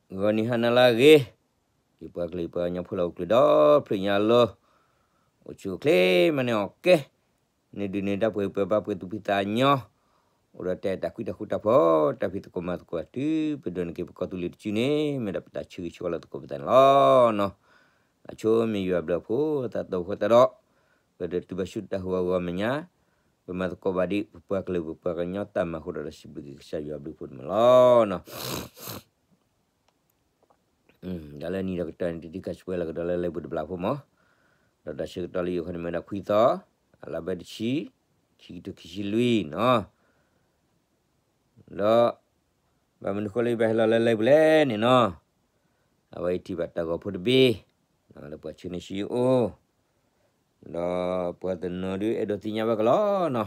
ဂီၤနံၤဟါနၤလၢအဂ့ၤ, ယပှၤကလုာ်ယပှၤကညီဖိလၢအိၣ်ကျၢၤဒီဖျၢၣ်ညါလီၤ, အိၣ်ဆူၣ်အိၣ်ချ့မၤန့ၢ်အီၣ်ကဲ, နဒုးနဒါပှဲၤပှဲၤဘါပှဲၤသူၣ်ဖှံသးညီ, အိၣ်ဒီးတၢ်အဲၣ်တၢ်ကွံတၢ်ဃူတၢ်ဖိး တၢ်ဖံးသကိးမၤသကိးတုၤပဒိးန့ၢ်က့ၤပကီၢ်သူလ့ၤတစုန့ၣ် မ့ၢ်ဒၣ်ပတၢ်ဆၢဂ့ၤဆၢဝါလၢသကိးပသးန့ၣ်လီၤ. အဆိမ့ၢ်ယွၤဘျုးအဖိသးတီၢ်ဃိသတးဒီး, ပဒိးတုၤဘၣ်ဆူတၢ်ဟးဂီၤအဂီၢ်မဲာ်ညါ, ပမၤသကိးဘၣ်ဒ်ပပှၤကလုာ်ပပှၤကညီတၢ်မၤအဃိဒီး စံးဘျုးက့ၤကစၢ်ယွၤဘျုးအဖိတမံၤလီၤ. ဒီးလၢနံၤဒီးကတီၢ်န့ၣ် တံၤတံၤခါဆှဲလီၤကဒီးလၢလံာ်ပူၤတဘျီဖိမး, ဒီးတၢ်ဆၢကတီၢ်လၢယိၤခီန့ၣ်မ့ၢ်ဒၣ်ခွံသီ, အလါဘဲတဆံ, ခံကထိခံဆံလွံၢ်နီၤ, ဒီး ဘၣ်မနုၤဃိလၢယဘၣ်ဟဲလီၤလၢလံာ်ပူၤလဲၣ်န့ၣ်နီၤ, အဝဲယထံၣ်ဘၣ်တၢ်ဂီၤဖိတဘ့ၣ်, လၢပှၤဆှၢန့ၢ်ဆူယအိၣ်, ဒီးပှၤတနီၤဒုးအဲၣ်ဒိးသ့ၣ်ညါဘၣ်ကလီနီၤ,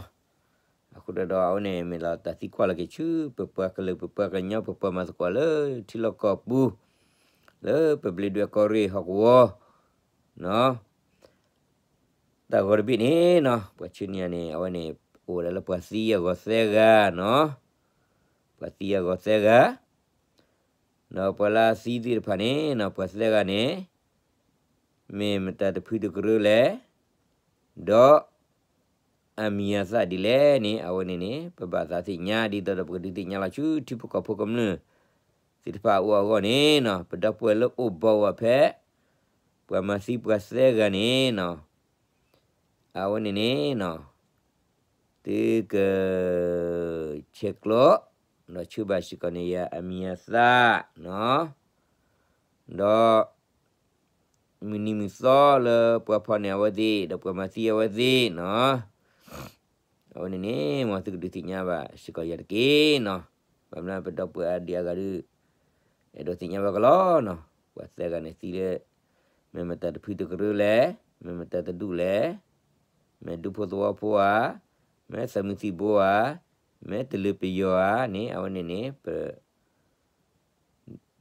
အဃိဒီးအဝဲန့ၣ်မ့ၢ်လီၤတၢ်သံကွၢ်လီၤက့ၤဆူ ပပှၤကလုာ်ပပှၤကညီ ပပှၤမၤသကိးလၢထံလီၢ်ကီၢ်ပူၤ, လၢပဘျ့ဒွဲၣ်ကီၢ်ရ့ၣ်ဟီၣ်ကဝီၤ တၢ်ဂီၤတဘ့ၣ်န့ၣ်နီၤ, ပှၤဆှၢန့ၢ်န့ၣ် အဝဲန့ၣ် အိၣ်ဝဲဒၣ်လၢပှၤသံအဂီၤသၢဂၤနီၤ, ပှၤသံအဂီၤသၢဂၤ, ဒီးပှၤလၢအသံသ့ၣ်တဖၣ်န့ၣ်နီၤ ပှၤသၢဂၤန့ၣ် မ့ၢ်မတၤတဖုတကရၢလဲၣ်, ဒီး အမံၤအသၣ်ဒ်လဲၣ်န့ၣ် အဝဲန့ၣ်န့ၣ် ပဘၣ်သးသ့ၣ်ညါ ဒ်သိးဒီးပကဒုးသ့ၣ်ညါလီၤဆူ ထံဖိကီၢ်ဖိကမျၢၢ်သ့ၣ်တဖၣ်အအိၣ်အဂီၢ်န့ၣ်နီၤ, ပဒီပုၢ်ဝဲၢ်လၢအိၣ်ဘှီၣ်ဝဲဖဲ ပှၤမၤသံပှၤသၢဂၤန့ၣ်နီၤ, အဝဲန့ၣ်န့ၣ်နီၤ, သုက ဆဲးကျိး ဒီးဆှၢဘၣ်စ့ၢ်ကီးန့ၣ် ယၤအမံၤအသၣ်နီၤ, ဒီး မုၢ်နံၤမုၢ်သီလၢပှၤဖီၣ်န့ၢ်အဝဲသ့ၣ် ဒီးပှၤမၤသံအဝဲသ့ၣ်နီၤ, အဝဲန့ၣ်န့ၣ် မ်သုကဒုးသ့ၣ်ညါဘၣ်စ့ၢ်ကီးယၤတက့ၢ်နီၤ, ဘၣ်မနုၤပဒီပုၢ်ဝဲၢ်အါဒံအါဂၤဒုး အဲၣ်ဒိးသ့ၣ်ညါဘၣ်ကလီနီၤ, ပှၤသၢဂၤန့ၣ်သံလၢ မ့ၢ်မတၤတဖုတကရၢလဲၣ်, မ့ၢ်မတၤတဒူၣ်လဲၣ်, မ့ၢ်ဒူဖိသဝီဖိဧါ, မ့ၢ်သးမုၢ်သံၣ်ဘိဧါ, မ့ၢ်တလၢၤပယီၤဧါန့ၣ် အဝဲန့ၣ်န့ၣ် ပ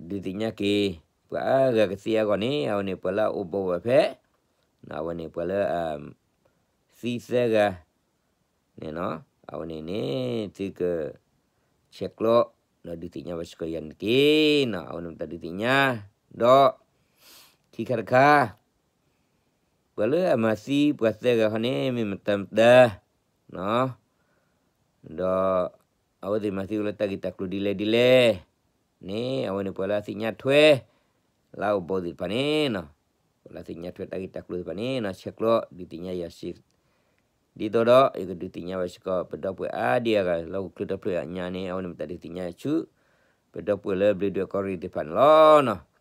ဒုးသ့ၣ်ညါက့ၤ ပှၤအါဂၤကသ့အဂီၢ်န့ၣ် အဝဲန့ၣ် ပှၤလၢအအိၣ်ဘှီၣ်ဝဲဖဲ အဝဲန့ၣ် ပှၤလၢ သံသၢဂၤန့ၣ်နီၤ, အဝဲန့ၣ်န့ၣ် သုက ဆဲးကျိး ဒီးဒုးသ့ၣ်ညါဘၣ်စ့ၢ်ကီးယၤန့ၣ်တက့ၢ်နီၤ, အဝဲန့ၣ်မတၤဒုးသ့ၣ်ညါ, ဒီး ခံခါတခါ ပှၤလၢအမၤသံပှၤသၢဂၤခီန့ၣ် မ့ၢ်မတၤမတၤ ဒီး အဝဲသ့ၣ်မၤသံဝဲလၢတၢ်ဂ့ၢ်တၢ်ကျိၤဒ်လဲၣ်ဒ်လဲၣ်န့ၣ် အဝဲန့ၣ်ပှၤလၢအသ့ၣ်ညါထွဲ လၢအအိၣ်ဘှီၣ်သ့ၣ်တဖၣ်န့ၣ်နီၤ, ပှၤလၢအသ့ၣ်ညါထွဲတၢ်ဂ့ၢ်တၢ်ကျိၤသ့ၣ်တဖၣ်န့ၣ်နီၤ ဆဲးကျိးဒုးသ့ၣ်ညါယၤစ့ၢ်, ဒ်သိးဒီး ယကဒုးသ့ၣ်ညါဘၣ်စ့ၢ်ကီး ပဒီပုၢ်ဝဲၢ်အါဒံအါဂၤလၢဟီၣ်ခိၣ်ချၢတဖျၢၣ်အညါန့ၣ် အဝဲန့ၣ်မတၤဒုးသ့ၣ်ညါဆူ ပဒီပုၢ်ဝဲၢ်လၢဘျ့ဒွဲၣ်ကီၢ်ရ့ၣ်သ့ၣ်တဖၣ်န့ၣ်လီၤနီၤ.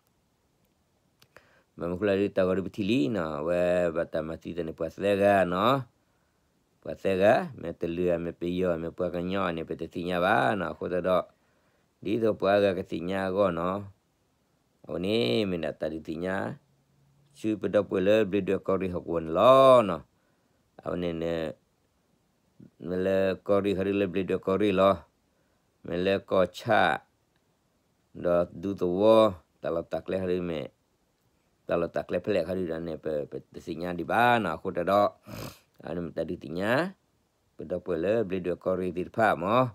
ဘၣ်မနုၤဃိလဲၣ်ဒုး တၢ်ဂီၤဒုးပထံၣ်လံနီၤ, အဝဲဘၣ်တၢ်မၤသံသးန့ၣ် ပှၤသၢဂၤနီၤ, ပှၤသၢဂၤ မ့ၢ်တလၢၤဧါ မ့ၢ်ပယီၤ မ့ၢ်ပှၤကညီန့ၣ် ပတသ့ၣ်ညါဘၣ်နီၤ, အဃိသတးဒီး ဒ်သိးပှၤအါဂၤကသ့ၣ်ညါအဂီၢ်နီၤ, အဝဲန့ၣ်မ့ၢ်ဒၣ်တၢ်ဒုးသ့ၣ်ညါ ဆူပဒီပုၢ်ဝဲၢ်လၢဘျ့ဒွဲၣ်ကီၢ်ရ့ၣ်ဟီၣ်ကဝီၤန့ၣ်လီၤနီၤ, အဝဲန့ၣ် မ့ၢ်လၢကီၢ်ရ့ၣ်ခီဒုးလၢဘျ့ဒွဲၣ်ကီၢ်ရ့ၣ်လီၤ, မ့ၢ်လၢကီၢ်ဆၣ် ဒီးဒူသဝီ တၢ်လီၢ်တၢ်ကျဲခီဒုးမ့ၢ် တၢ်လီၢ်တၢ်ကျဲဖဲလဲၣ်ခီဒုးဒီးန့ၣ် ပ ပတသ့ၣ်ညါဒံးဘၣ်နီၤ, အဃိသတးဒီး အဝဲန့ၣ်မ့ၢ်တၢ်ဒုးသ့ၣ်ညါ ပဒီပုၢ်ဝဲၢ်လၢဘျ့ဒွဲၣ်ကီၢ်ရ့ၣ်သ့ၣ်တဖၣ်မး,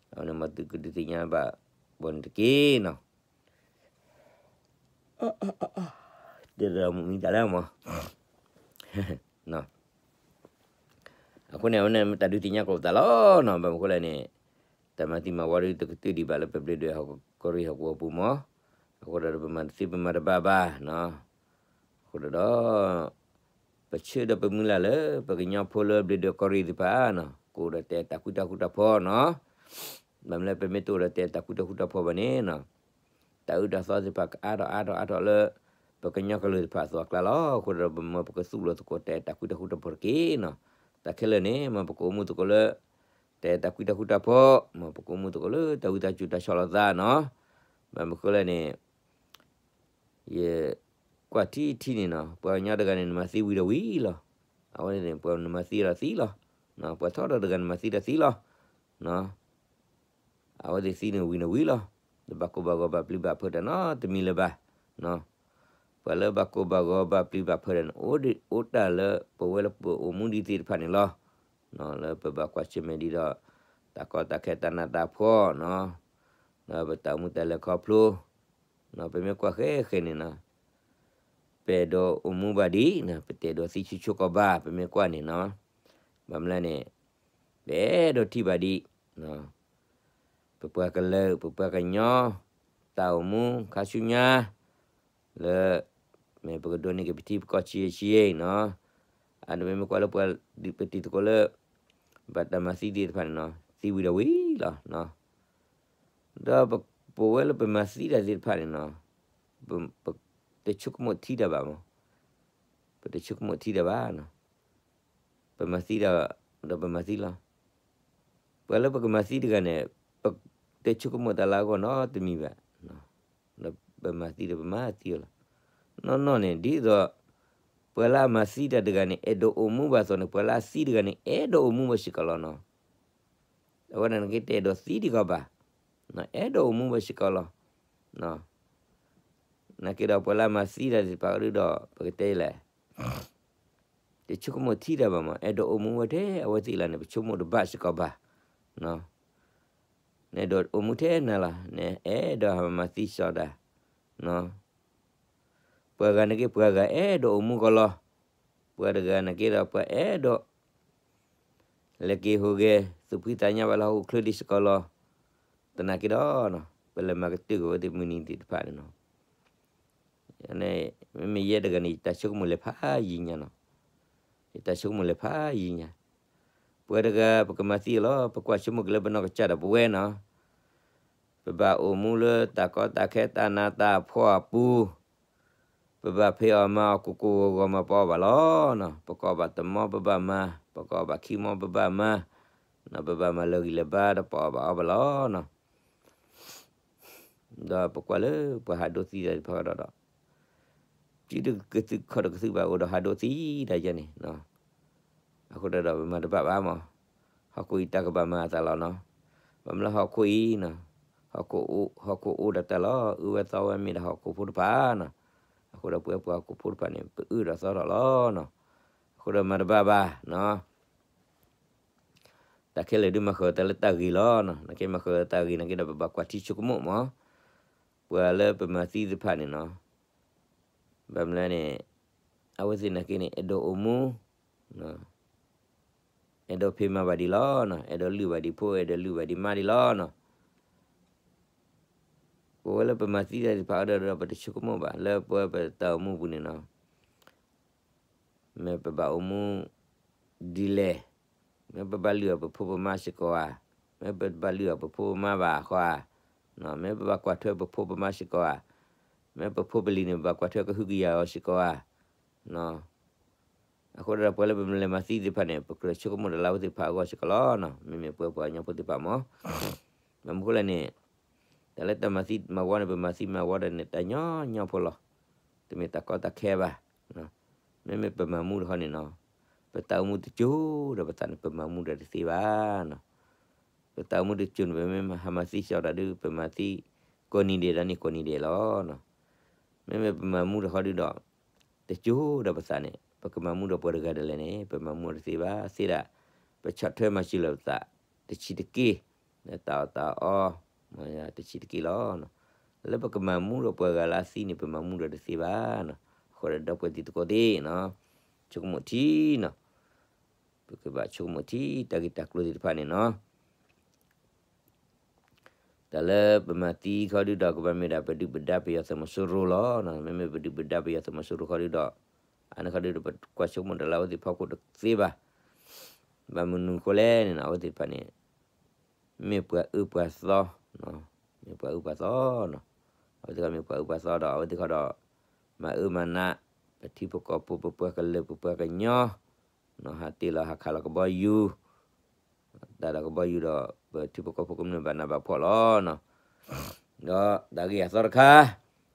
အဝဲန့ၣ်မ်သုကဒုးသ့ၣ်ညါဘၣ်ဘီန့ၣ်တက့ၢ်နီၤ. တမံၤတၢ်လၢမး အဃိန့ၣ် အဝဲန့ၣ်မ့ၢ်တၢ်ဒုးသ့ၣ်ညါကိးပသးလီၤနီၤ, ဘၣ်မနုၤဃိလဲၣ်န့ၣ် တၢ်မၤသံမၤဝီဒုးတကတၢၢ်ဒံးဘၣ်လၢပဘျ့ဒွဲၣ်ဟီၣ်ကီၢ်ရ့ၣ်ဟီၣ်ကဝီၤပူၤမး, အဃိဒီးပမၤတသ့ပမၤတဘၣ်ဘၣ်နီၤ, အဃိဒီး ပဆၢဒီးပမုၢ်လၢ်လၢ ပကညီဖိလၢဘျ့ဒွဲၣ်ကီၢ်ရ့ၣ်သ့ၣ်တဖၣ်နီၤ ကအိၣ်ဒီးတၢ်အဲၣ်တၢ်ကွံတၢ်ဃူတၢ်ဖိးနီၤ, ဘၣ်မနုၤလၢပမ့ၢ်တအိၣ်ဒီးတၢ်အဲၣ်တၢ်ကွံတၢ်ဃူတၢ်ဖိးဘၣ်န့ၣ်နီၤ တၢ်အုၣ်တၢ်သီသ့ၣ်တဖၣ်ကအါထီၣ်အါထီၣ်အါထီၣ်လၢ ပကညီကလုာ်သ့ၣ်တဖၣ်အသွံၣ်အကျါလီၤ, အဃိဒီးပမ့ၢ်ပကသူၣ်လီၤသကိးတၢ်အဲၣ်တၢ်ကွံတၢ်ဃူတၢ်ဖိးတက့ၢ်နီၤ, တၢ်ခဲလၢာ်န့ၣ် မ်ပကအိၣ်မူသကိးလၢ တၢ်အဲၣ်တၢ်ကွံတၢ်ဃူတၢ်ဖိး, မ်ပကအိၣ်မူသကိးလၢတၢ်ဝံသးစူၤတၢ်ဆီၣ်လီၤသးနီၤ, ဘၣ်မနုၤဃိလဲၣ်န့ၣ် ယကွၢ်ထံထံန့ၣ်နီၤ ပှၤကညီတဂၤန့ၣ် နမၤသံဝံၤဒီးဝံၤလီၤ, အဝဲန့ၣ် ပှၤနမၤသံဒီးသံလီၤ, ပှၤထီဒီးတဂၤနမၤသံဒီးသံလီၤ, အဝဲသ့ၣ်သံန့ၣ်ဝံၤန့ၣ်ဝံၤလီၤ, တဘၣ်ကိၢ်ဘၣ်ဂီၤဘၣ်ပျံၤဘၣ်ဖုးတၢ်နီတမံၤလၢၤဘၣ်, ပှၤလၢဘၣ်ကိၢ်ဘၣ်ဂီၤဘၣ်ပျံၤဘၣ်ဖုးတၢ်န့ၣ် အိၣ်တၢ်လၢပဝဲလၢပအိၣ်မူဒံးသ့ၣ်တဖၣ်န့ၣ်လီၤ, လၢပဘၣ်ကွၢ်ဆၢၣ်မဲာ်ဒံးဒီး တၢ်ကီတၢ်ခဲတၢ်နးတၢ်ဖှီၣ်နီၤ, ဒီးပတၢ်အိၣ်မူတၢ်လဲၤခီဖျိ ပမ့ၢ်ကွၢ်ဃဲဃဲန့ၣ်နီၤ, ပအဲၣ်ဒိးအိၣ်မူဘၣ်ဒံးနီၤ, ပတအဲၣ်ဒိးသံဆူၣ်ဆိကီၢ်ဘၣ်, ပမ့ၢ်ကွၢ်န့ၣ်နီၤ, ဘၣ်မနုၤလဲၣ်န့ၣ်, ပအဲၣ်ဒိးထံၣ်ဘၣ်ဒံး ပပှၤကလုာ် ပပှၤကညီ တၢ်အိၣ်မူခါဆူညါ လၢ မ့ၢ်ပကဒိးန့ၢ်က့ၤပထံပကီၢ်ဆံးဆံးနီၤ, အန့ၣ်မ့မ့ၢ်ကွၢ်လၢပှၤဒုးပတံၤသကိးလၢ ဘၣ်တၢ်မၤသံသ့ၣ်တဖၣ်န့ၣ်နီၤ, သံဝံၤဒီးဝံၤလီၤနီၤ. ဒီးပဝဲလၢပမၤသံတၢ်သ့ၣ်တဖၣ်န့ၣ်နီၤ, ပတဆိကမိၣ်ထံတၢ်ဘၣ်မး, ပတဆိကမိၣ်ထံတၢ်ဘၣ်နီၤ, ပမၤသံတၢ် ဒီးပမၤသံလီၤ. ပှၤလၢပကမၤသံတဂၤန့ၣ်, ပတဆိကမိၣ်တၢ်လၢအဂီၢ်နီတမံၤဘၣ်, ဒီးပမၤသံဒီးပမၤသံအီၤလီၤ. နီၢ်နီၢ်န့ၣ် ဒ်သိး ပှၤလၢအမၤသံတၢ်တဂၤန့ၣ် အဲၣ်ဒိးအိၣ်မူဘၣ်အသိးန့ၣ် ပှၤလၢအသံတဂၤန့ၣ် အဲၣ်ဒိးအိၣ်မူဘၣ်စ့ၢ်ကီးလီၤနီၤ. အဝဲဒၣ်န့ၣ်က့တအဲၣ်ဒိးသံဒံးကီးဘၣ်, အဲၣ်ဒိးအိၣ်မူဘၣ်စ့ၢ်ကီးလီၤ. နာ်က့ဒီးပှၤလၢအမၤသံတၢ်သ့ၣ်တဖၣ်အီၤဒုဒီး ပကတဲလဲၣ် တဆိကမိၣ်ထံတၢ်ဘၣ်မး, အဲၣ်ဒိးအိၣ်မူဝဲထဲအဝဲသ့ၣ်လီၤန့ၣ် ပဆိကမိၣ်တဘၣ်စ့ၢ်ကီးဘၣ်. နအဲၣ်ဒိးအိၣ်မူထဲနၤလီၤ, နအဲၣ်ဒိးဟးမၤသံစီၤဒၣ်, ပှၤဂၤန့ၣ်က့ ပှၤဂၤအဲၣ်ဒိးအိၣ်မူကီးလီၤ. ပှၤတဂၤန့ၣ်က့ဒီး ပှၤအဲၣ်ဒိး လဲၤက့ၤဟူးဂဲၤ သူၣ်ဖှံသးညီဘၣ်လၢဟီၣ်ခိၣ်ချၢဒ်စ့ၢ်ကီးလီၤ. သနာ်က့ဒီး ပလဲၤမၤကတၢၢ်က့ၤဝဲသ့ၣ်မုၢ်နံၤသ့ၣ်တဖၣ်န့ၣ်နီၤ, မ့မ့ၢ်ယဲတဂၤန့ၣ် ယတၢ်ဆိကမိၣ်လဲၤဖးယံၤညါနီၤ, ယတၢ်ဆိကမိၣ်လဲၤဖးယံၤညါ. ပှၤတဂၤ ပကမၤသံအီၤလီၤ, ပကွၢ်ဆိကမိၣ်က့ၤလၢပနီၢ်ကစၢ်ဒီးပဝဲနီၤ ပဘၣ်အိၣ်မူလၢတၢ်ကီတၢ်ခဲတၢ်နးတၢ်ဖှီၣ်အပူၤ, ပဘၣ်ဖံးအီၣ်မၤအီၣ်ကိၢ်ကိၢ်ဂီၤဂီၤမၤပအီၣ်ဘၣ်လီၤနီၤ, ပကအီၣ်ဘၣ်တမီပဘၣ်မၤ, ပကအီၣ်ဘၣ်ခံမီပဘၣ်မၤ, ပဘၣ်မၤလၢာ်ဂံၢ်လၢာ်ဘါဒီးပအီၣ်ဘၣ်အီဘၣ်လီၤနီၤ. ဒီးပကွၢ်လၢပှၤဟးဒိသံတၢ်သ့ၣ်တဖၣ်ဒီး စုတကသုးခီၣ်တကသုးဘၣ်အိၣ်ဒီးဟးဒိသံတၢ်ယဲန့ၣ်, အဃိဒီးပမၤတဘၣ်ဘၣ်မး, ဟီၣ်ခိၣ်အံၤတၢ်ကဘၣ်မၤအသးလီၤနီၤ, ဘၣ်မနုၤလၢဟီၣ်ခိၣ်အံၤနီၤ, ဟီၣ်ခိၣ်အိၣ်ဒီးတၢ်လီၤ, အုၣ်ဝဲသီဝဲမ့ၢ်ဒၣ်ဟီၣ်ခိၣ်ဖိတဖၣ်နီၤ, အဃိဒီးပဝဲပှၤဟီၣ်ခိၣ်ဖိတဖၣ်န့ၣ် ပအုၣ်ဒီးသီထီၣ်လီၤနီၤ, အဃိဒီးမၤတဘၣ်ဘၣ်နီၤ. တၢ်ခဲလၢာ်ဒုးမၤဃၢၤတၢ်လၢတၢ်ဂ့ၤလီၤနီၤ, နာ်က့မၤဃၢၤတၢ်ဂ့ၤနာ်က့ဒီး ပဘၣ်ကွၢ်ထံဆိကမိၣ်မး, ပှၤလၢပမၤသံသ့ၣ်တဖၣ်န့ၣ်နီၤ, ဘၣ်မနုၤလဲၣ်န့ၣ်, အဝဲသ့ၣ်နာ်က့န့ၣ် အဲၣ်ဒိးအိၣ်မူ, အဲၣ်ဒိးဖံးမၤဘၣ်ဒံးလီၤနီၤ, အဲၣ်ဒိးလုၢ်ဘၣ်ဒံးဖိ အဲၣ်ဒိးလုၢ်ဘၣ်ဒံးမါဒံးလီၤနီၤ. ပဝဲလၢပမၤသံတၢ်သ့ၣ်တဖၣ်အီၤဒီး ပတဆိကမိၣ်ဘၣ် လၢပဝဲပတၢ်အိၣ်မူပူၤန့ၣ်နီၤ, မ့ၢ်ပဘၣ်အိၣ်မူဒ်လဲၣ်, မ့ၢ်ပဘၣ်လုၢ်အီၣ်ပဖိပမါစ့ၢ်ကီးဧါ, မ့ၢ်ပဘၣ်လုၢ်အီၣ်ပဖိပမါဘၣ်ဃီဧါ, မ့ၢ်ပဘၣ်ကွၢ်ထွဲပဖိပမါစ့ၢ်ကီးဧါ, မ့ၢ်ပဖိပလံၤန့ၣ် ပဘၣ်ကွၢ်ထွဲကဟုကယာ်အီၤစ့ၢ်ကီးဧါ. အဃိဒီးပှၤလၢပလဲၤမၤသံသ့ၣ်တဖၣ်န့ၣ် ပကြၢးဆိကမိၣ်တၢ်လၢအဝဲသ့ၣ်တဖၣ်အဂီၢ်စ့ၢ်ကီးလီၤနီၤ, မ့မ့ၢ်ပဝဲပှၤကညီဖိသ့ၣ်တဖၣ်မး, ဘၣ်မနုၤဃိလဲၣ်န့ၣ်, တၢ်လၢတၢ်မၤသံမၤဝီန့ၣ် ပမၤသံမၤဝီဒီးန့ၣ် တၢ်ညီညီဖိလီၤ, တမ့ၢ်တၢ်ကီတၢ်ခဲဘၣ်. မ့မ့ၢ်ပမၤမူတခီန့ၣ်နီၤ, ပတၢ်အိၣ်မူတစိၤဒီးပသးန့ၣ် ပမၤမူဒီးတသ့ဘၣ်နီၤ. ပတၢ်အိၣ်မူတစိၤန့ၣ် ပမ့ၢ်ဟးမၤသံစီၤဒၣ်ဒုး ပမၤသံကိးနံၤဒဲးဒီးန့ၣ်ကိးနံၤဒဲးလီၤနီၤ. မ့မ့ၢ်ပမၤမူတခီဒုးဒီး တစိၤဒီးပသးန့ၣ် ပကမၤမူဒီးပှၤတဂၤဒ်လဲၣ်န့ၣ် ပမၤမူအီၤတသ့ဘၣ်သ့ဒၣ်, ပဆီၣ်ထွဲမၤစၢၤလီၤပသး တဆံးတက့ၢ်, လၢတၢ်အီၣ်တၢ်အီ တဆံးတက့ၢ်လီၤ. လၢပကမၤမူဒီးပှၤဂၤလၢအသံန့ၣ် ပမၤမူဒီးတသ့ဘၣ်နီၤ. အဃိဒီးဒီပုၢ်ဝဲၢ်တံၤသကိးသ့ၣ်နီၤ, ဆိကမိၣ်ထံနီၤ, ပကဘၣ်ဆိကမိၣ်ထံတၢ်ဂ့ၢ်တၢ်ကျိၤသ့ၣ်တဖၣ်န့ၣ်နီၤ. တၢ်လၢပမၤသံခီဒုးဒီး ကဘၣ်မ့ၢ်ဒၣ်ပဒုၣ်ပဒါပယီၤသုးမီၤစိရိၤလီၤ. မ့မ့ၢ်ပဒုၣ်ပဒါပယီၤသုးမီၤစိရိၤခီဒုးဒီး အန့ၣ်ခီဒုးဒီး ပကွၢ်ဆိကမိၣ်တၢ်လၢအဝဲသ့ၣ်ဖီခိၣ်တသ့ဘၣ်. ဘၣ်မနုၤဃိလဲၣ်န့ၣ် အဝဲသ့ၣ်တဖၣ်န့ၣ် မ့ၢ်ပှၤအၢပှၤသီ, မ့ၢ်ပှၤအၢပှၤသီနီၤ. အဝဲသ့ၣ်ခီမ့ၢ်ပှၤအၢပှၤသီဒီး အဝဲသ့ၣ်ခီဒီး မၤအၢမၤနး ပထံပကီၢ်ဖိ ပပှၤကလုာ် ပပှၤကညီ ဟးတ့ၢ်လီၤဟးခးလီၤကဘီယူၤ တၢ်ဒီးကဘီယူၤဒီး ပထံဖိကီၢ်ဖိကမျၢၢ်ဘၣ်နးဘၣ်ဖှီၣ်လီၤနီၤ. ဒီးတၢ်ဂ့ၢ်အသီတခါ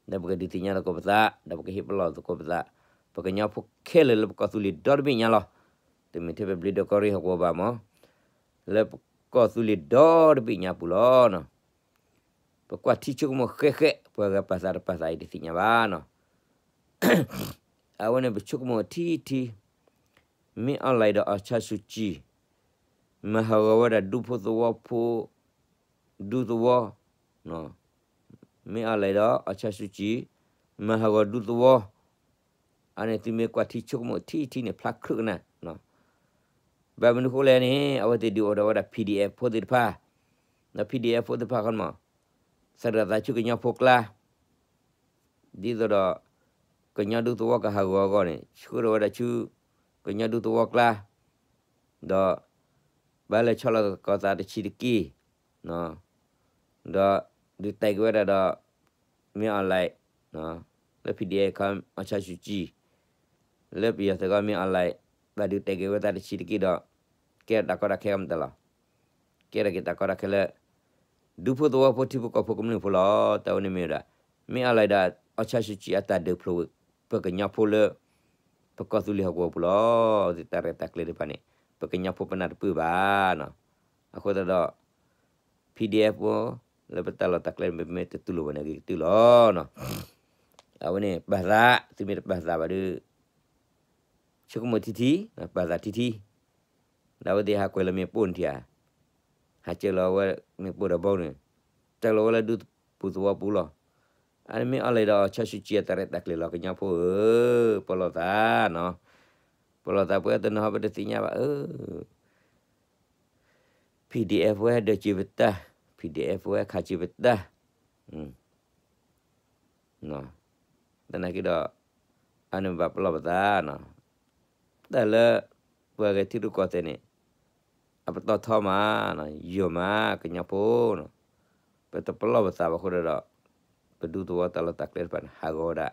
ဒီးပကဒုးသ့ၣ်ညါသကိးပသး ဒီးပကဟ့ၣ်ပလီၢ်သကိးပသး ပကညီဖိခဲလၢာ်လၢပကီၢ်သူလ့ၤဒီတဘ့ၣ်ညါလီၤ. တမ့ၢ်ထဲပဘျ့ဒီကီၢ်ရ့ၣ်ဟီၣ်ကဝီၤဘၣ်မး, လၢပကီၢ်သူလ့ၤဒီတဘ့ၣ်ညါပူၤလီၤနီၤ. ပကွၢ်ထံဆိကမိၣ်ဃဲဃဲ ပှၤဂၤပာ်သးတပာ်သးအံၤတသ့ၣ်ညါဘၣ်နီၤ. အဝဲန့ၣ်ပဆိကမိၣ်ထံထံ မ့ၢ်အီၣ်လဲၣ်ဒီးအီၣ်ဆါဆူၣ်ကံၢ် မၤဟးဂီၤဝဲဒၣ်ဒူဖိသဝီဖိ ဒူသဝီ မ့ၢ်အီၣ်လဲၣ်ဒီး အီၣ်ဆၣ်စူၣ်ကၠံ မၤဟးဂီၤဒူသဝီ, အန့ၣ်သုမ့ၢ်ကွၢ်ထံဆိကမိၣ်ထံထံန့ၣ် ဖျါခုၣ်ကနၣ်, ဘၣ်မနုၤဃိလဲၣ်န့ၣ် အဝဲသ့ၣ်ဒုးအိၣ်ထီၣ်ဝဲဒၣ် PDF ဖိသ့ၣ်တဖၣ်, ဒီး PDF ဖိသ့ၣ်တဖၣ်ခီန့ၣ်မး သရၣ်သးဆူကညီဖိကျါ ဒ်သိးဒီး ကညီဒူသဝီကဟးဂီၤအဂီၢ်န့ၣ် ဆှၢထီၣ်ဝဲဒၣ်ဆူ ကညီဒူသဝီကျါ, ဒီး ဘၣ်လဲၤဆီလီၤကီၤသးတဆံးတက့ၢ်, ဒီး ဒုးတဲက့ၤဝဲဒၣ်ဒီး မ့ၢ်အီၣ်လဲၣ် လၢ PDF ခီ အီၣ်ဆၣ်စူၣ်ကၠံ လၢပယီၤသုးကီၢ်မ့ၢ်အီၣ်လဲၣ် ဘၣ်ဒုးတဲက့ၤဝဲသးတဆံးတက့ၢ်ဒီး ကဲထီၣ်တၢ်ကီတၢ်ခဲကမတၤလီၤ. ကဲထီၣ်က့ၤတၢ်ကီတၢ်ခဲလၢ ဒူဖိသဝီဖိထံဖိကီၢ်ဖိကမျၢၢ်ဖိလီၤ. တၢ်ဝဲန့ၣ်မ့ၢ်ဝဲဒၣ် မ့ၢ်အီၣ်လဲၣ်ဒီး အီၣ်ဆၣ်စူၣ်ကၠံအတၢ်ဒုးဖျိး ပကညီဖိလၢ ပကီၢ်သူလ့ၤဟီၣ်ကဝီၤပူၤလီၤ. တၢ်ရဲၣ်တၢ်ကျဲၤတဖၣ်န့ၣ် ပကညီဖိပနၢ်တပၢၢ်ဘၣ်နီၤ. အဃိသတးဒီး PDF ဖိ လၢပတၢ်လီၢ်တၢ်ကျဲန့ၣ် ပမ့ၢ်တတူၢ်လိာ်ဘၣ်န့ၣ် ဂ့ၤကတုၤလီၤနီၤ. အဝဲန့ၣ် ပာ်သး သုမ့ၢ်တပာ်သးဘၣ်ဒီး ဆိကမိၣ်ထံထံ ပာ်သးထံထံ ဒီးအဝဲသ့ၣ်ဟးကွံာ်လီၤမ့ၣ်ပိၢ်န့ၣ်ထံဧါ, ဟးစၢၤလီၤဝဲမ့ၣ်ပိၢ်ဒီးဘီန့ၣ် စၢၤလီၤဝဲလၢဒူပူၤသဝီပူၤလီၤ. အန့ၣ်မ့ၢ်အီၣ်လဲၣ်ဒီး အီၣ်ဆၣ်စူၣ်ကၠံအတၢ်ရဲၣ်တၢ်ကျဲၤလီၤ ကညီဖိဧၢ, ပလီၢ်သးနီၤ, ပလီၢ်သးပဝဲတနီၤဟီပတသ့ၣ်ညါဘၣ်ဧၢ PDF ဝဲဒၢးစၢၤပတၢ်, PDF ဝဲခးစၢၤပတၢ်, သနာ်က့ဒီး အန့ၣ်ဘၣ်ပလီၢ်ပသးနီၤ, တၢ်လၢ ပှၤဂဲၤထံရူၢ်ကီၢ်သဲးန့ၣ် အပတီၢ်ထီမး, ယိာ်မး ကညီဖိနီၤ, ပတပလီၢ်ပသးဘၣ်အဃိဒီး ပဒူသဝီတၢ်လီၢ်တၢ်ကျဲတဖၣ်န့ၣ် ဟးဂီၤဝဲဒၣ်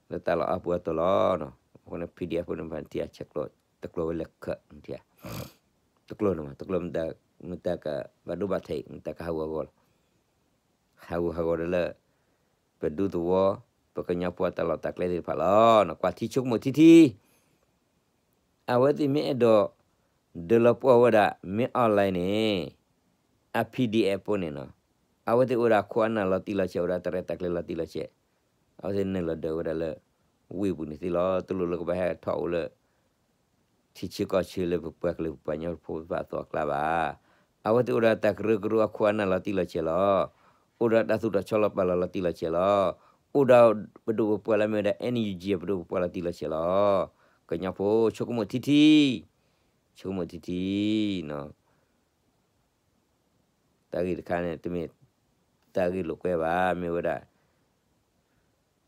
လၢတၢ်လီၢ်အါပူၤအါတီၤလီၤ. အဃိန့ၣ် PDF ဖိန့ၣ် ထံၣ်အဆဲးကျိး တကျိၤဝဲလဲၤခၢးထံၣ်ဧါ, တကျိၤန့ၣ်မး တကျိၤ မတၤကဘၣ်ဒိဘၣ်ထံး မတၤကဟးဂူာ်ဟးဂီၤလီၤ. ဟးဂူာ်ဟးဂီၤဒီးလၢ ပဒူသဝီ ပကညီဖိအတၢ်လီၢ်တၢ်ကျဲသ့ၣ်တဖၣ်လီၤ. ကွၢ်ထံဆိကမိၣ်ထံထံ အဝဲသ့ၣ်မ့ၢ်အဲၣ်ဒိး ဒုးလီၤပှီၢ်ဝဲဒၣ် မ့ၢ်အီၣ်လဲၣ်န့ၣ် အ PDF ဖိန့ၣ်နီၤ, အဝဲသ့ၣ်အိၣ်ဒီးအခိၣ်အနၢ်လီၤတံၢ်လီၤဆဲး အိၣ်ဒီးတၢ်ရဲၣ်တၢ်ကျဲၤလီၤတံၢ်လီၤဆဲး, အဝဲသ့ၣ်နုာ်လီၤဒၢးဝဲဒၣ်လၢ ဝ့ၢ်ပူၤန့ၣ်သ့လီၤ. တလိၣ်လၢကဘၣ်ဟဲထီၣ်အိၣ်လၢ ထံဆၢကီၢ်ဆၢလၢပပှၤကလုာ်ပပှၤကညီဖိသ့ၣ်တဖၣ်အသိးအကျါဘၣ်. အဝဲသ့ၣ်အိၣ်ဒီးတၢ်ကရၢကရိအခိၣ်အနၢ်လီၤတံၢ်လီၤဆဲးလီၤ. အိၣ်ဒီးတၢ်သူၣ်ထီၣ်ဆီလီၤပာ်လီၤလီၤတံၢ်လီၤဆဲးလီၤ. အိၣ်ဒီးပဒိၣ်ပပှၢ်လၢမ့ၢ်ဝဲဒၣ် NUG အပဒိၣ်ပပှၢ်လီၤတံၢ်လီၤဆဲးလီၤ. ကညီဖိဆိကမိၣ်ထံထံ, ဆိကမိၣ်ထံထံနီၤ. တၢ်ဂ့ၢ်တခါန့ၣ် တမ့ၢ်တၢ်ဂ့ၢ်လိာ်ကွဲဘၣ်, မ့ၢ်ဝဲဒၣ်